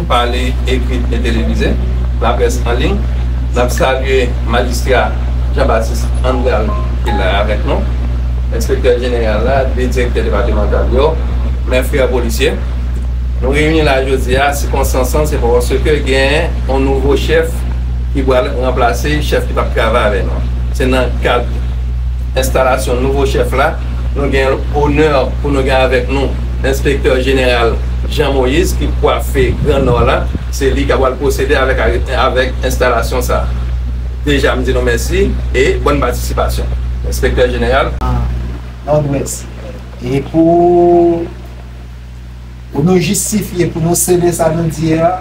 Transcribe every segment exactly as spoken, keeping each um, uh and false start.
pale, ekri e televize, laprès an liy. N ap salye Majistra Jean Baptiste Andral ki la avèk nou, Enspektè Jeneral la, de Direktè Depatmantal yo, mè frè polisye. Nou reyini la jodi a, sikonstans lan se paske gen yon nouvo chèf ki pral ranplase chèf ki t ap travay avè nou. Se nan kad enstalasyon nouvo chèf la, nou gen onè pou nou gen avèk nou Enspektè Jeneral Jean Moïse ki kwafe Gran Nò la. Se li k ap pral pwosede avèk, avèk enstalasyon sa a. Deja, m di nou mèsi e bòn patisipasyon. Enspektè Jeneral. Nòdwès. E pou, pou nou jistifye, pou nou sele sa nou di a,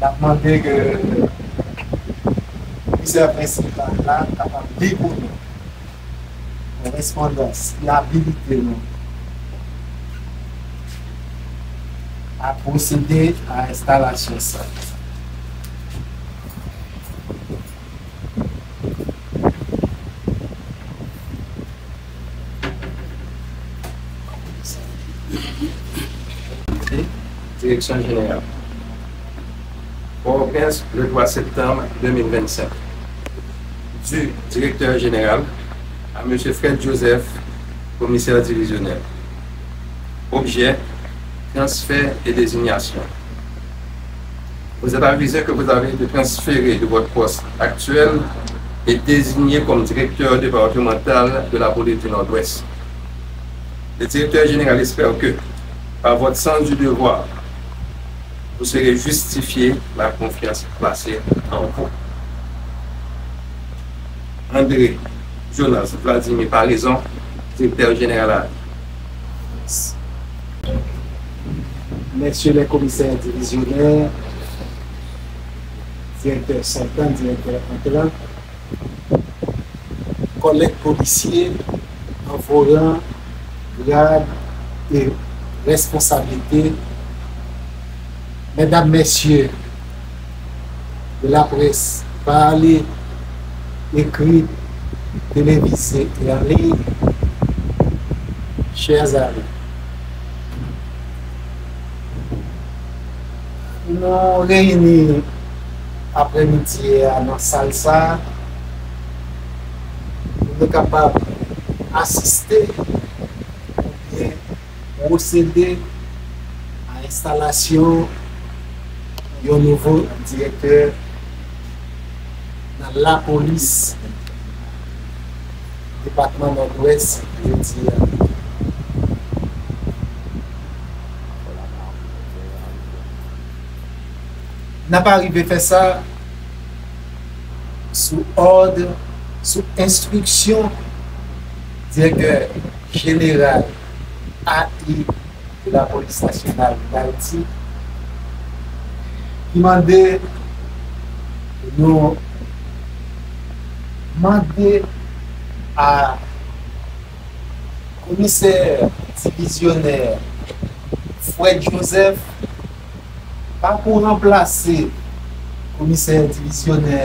n ap mande ke komisè prensipal la kapab li pou nou korespondans ki abilite nou a pwosede a enstalasyon sa. Direksyon Jeneral. Pòtoprens, le twa septanm de mil vennsenk. Du Directeur Général à Monsieur Fred Joseph, Commissaire Divisionnaire. Objet, transfert et désignation. Vous êtes avisé que vous avez été transféré de votre poste actuel et désigné comme directeur départemental de la police du Nord-Ouest. Le directeur général espère que, par votre sens du devoir, vous saurez justifier la confiance placée en vous. André Jonas Vladimir Paraison, Direktè Jeneral a. Messieurs les commissaires divisionnaires, directeur sortant, directeur entrant, kòlèg polisye, an vo ran, grad e responsablite, medam, mesye de la près, pale, ekri, televize e an liy, chers amis, nou reyini aprèmidi a nan sal sa a pou nou kapab asiste oubyen pwosede a enstalasyon yon nouvo direktè nan lapolis depatman Nòdwès jodi a. N ap arive fè sa sou òd, sou enstriksyon direktè jeneral A I de la Police Nationale d'Haïti, ki mande nou mande a komisè divizyonè Fred Joseph pa pou ranplase komisè divizyonè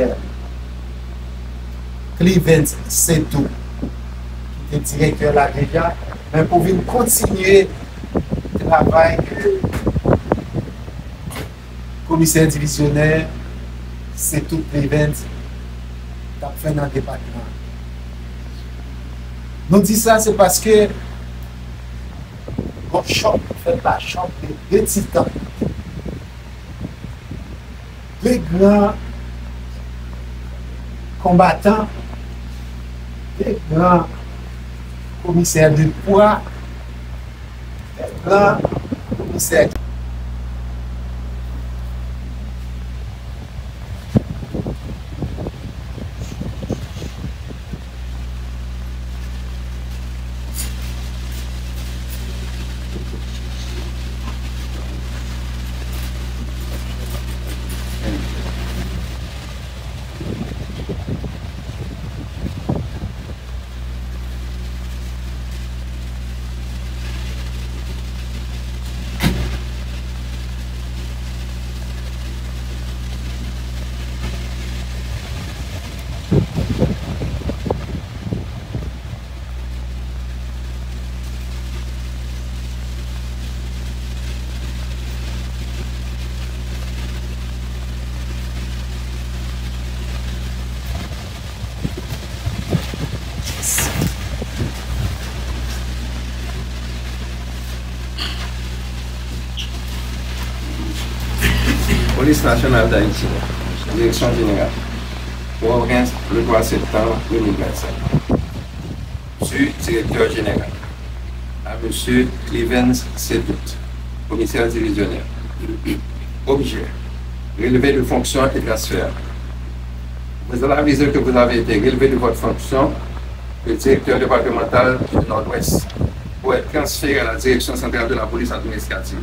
Clivens Setou, ki te direktè la deja, men pou vin kontinye travay ke komisè divizyonè Setou Clivens t ap fè nan depatman. Nou di sa, se paske gon chòk fèt la, chòk de de titan. De gran konbatan, de gran komisè de pwa, de gran komisè. Polis Nasyonal d Ayiti, Direksyon Jeneral, Pòtoprens, le twa septanm de mil vennsenk. Su Direktè Jeneral, à Monsieur Clivens Cédoute, Commissaire Divisionnaire. Objet, relevé de fonction et transfert. Vous avez avisé que vous avez été relevé de votre fonction de directeur départemental du Nord-Ouest pour être transféré à la Direction Centrale de la Police Administrative.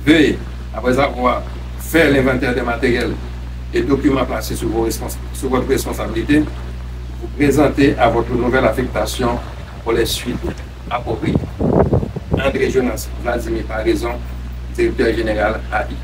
Veuillez, après avoir fait l'inventaire des matériels et documents placés sous, vos respons- sous votre responsabilité, vous présenter à votre nouvelle affectation pour les suites appropriées. André Jonas Vladimir Paraison, Directeur Général A I.